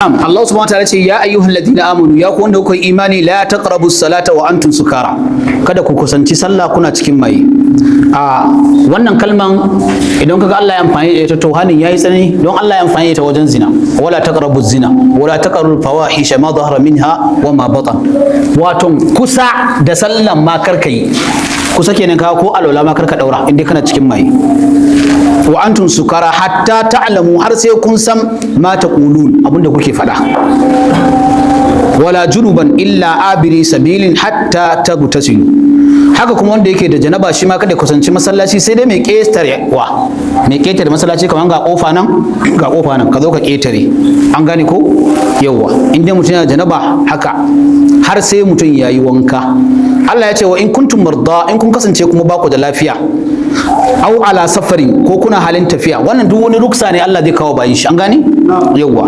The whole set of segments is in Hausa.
Allah subhanahu wa ta'ala ce: ya ayyuhal ladina amanu, ya ku wanda kuka yi imani, la taqrabu salata wa antum sukara, kada ku kusanci sallah kuna cikin maye. A wannan kalman, idan kaga Allah ya amfani da ita, to hanin yayi tsanani, don Allah ya amfani da ita wajen zina: wala taqrabu zina wala taqrabu fawahisha ma zahara minha wa ma batan. Wato kusa da sallan ma kar yi kusa kenan, ka ko alwala ma karka daura inda kana cikin maye. Wa antum sukara hatta ta'lamu, har sai kun san ma taqulun, abinda kuke faɗa. Wala junuban illa abiri sabilin hatta tagtasilu. Haka kuma wanda yake da janaba, shi ma kada kusanci masallaci, sai dai mai ƙetarewa, mai ƙetare masallaci, kamar ga kofa nan, ga kofa nan, ka zo ka ƙetare. An gane ko? Yawwa, in dai mutum yana janaba haka, har sai mutum ya yi wanka. Allah ya ce: wa in kuntum marda, in kun kasance kuma baku da lafiya, au ala safarin, ko kuna halin tafiya. Wannan duk wani ruksa ne Allah zai kawo bayin shi. An gane? Yawwa,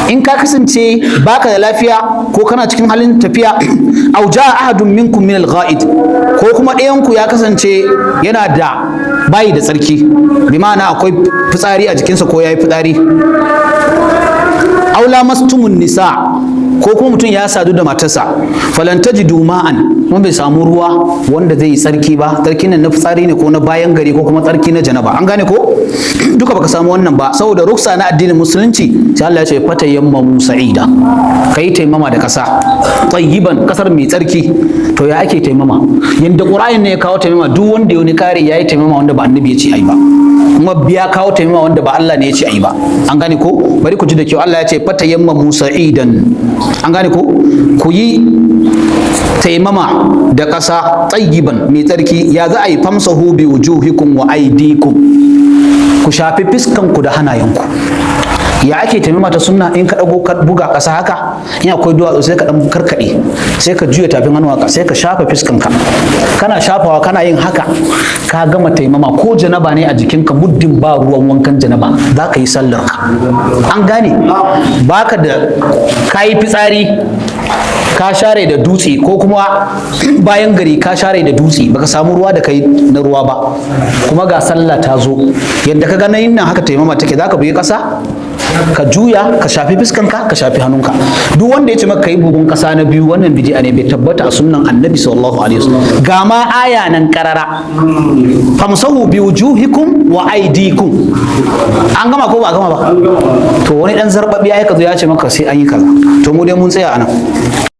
in ka kasance baka da lafiya ko kana cikin halin tafiya, au jaa ahadun minkum min al-gha'id, ko kuma ɗayan ku ya kasance yana da bayi da tsarki, bi ma'ana akwai fitsari a jikinsa ko yayi fitsari, aw lamastumun nisa, ko kuma mutum ya sadu da matarsa, falam tajidu ma'an, kuma bai samu ruwa wanda zai yi tsarki ba, tsarkin nan na fitsari ne ko na bayan gari ko kuma tsarki na janaba. An gane ko? Duka baka samu wannan ba, saboda ruksa na addinin Musulunci, sai Allah ya ce: fatayammamu sa'ida, kai taimama da kasa, tayyiban, kasar mai tsarki. To ya ake taimama? Yanda Qur'anin ne ya kawo taimama, duk wanda ya wani kare yayi taimama wanda ba Annabi ya ce ai ba, kuma biya kawo taimama wanda ba Allah ne ya ce ai ba. An gane ko? Bari ku ji da kyau. Allah ya ce: fatayammamu sa'idan. An gane ko? Ku yi taimama da ƙasa, tayyiban, mai tsarki. Ya za a yi? Famsahu bi wujuhikum wa aydikum, ku shafi fiskanku da hannayenku. Ya ake taimama ta sunna? In ka dago, ka buga ƙasa haka, in akwai duwatsu sai ka dan karkade, sai ka juya tafin hannu haka, sai ka shafa fiskanka. Kana shafawa, kana yin haka, ka gama taimama. Ko janaba ne a jikinka, muddin ba ruwan wankan janaba, za ka yi sallar ka. An gane? Baka da, kayi fitsari, ka share da dutse, ko kuma bayan gari ka share da dutse, baka samu ruwa da kai na ruwa ba, kuma ga sallah ta zo, yadda ka ga nayin nan haka taimama take. Zaka bugi ƙasa, ka juya, ka shafi fiskanka, ka shafi hannunka. Duk wanda ya ce maka yi bugun ƙasa na biyu, wannan bid'a ne, bai tabbata a sunnan Annabi sallallahu alaihi wasallam. Ga ma aya nan karara: famsahu bi wujuhikum wa aydikum. An gama ko ba a gama ba? To wani dan zarbabi ya ka zo ya ce maka sai an yi kaza. To mu dai mun tsaya anan.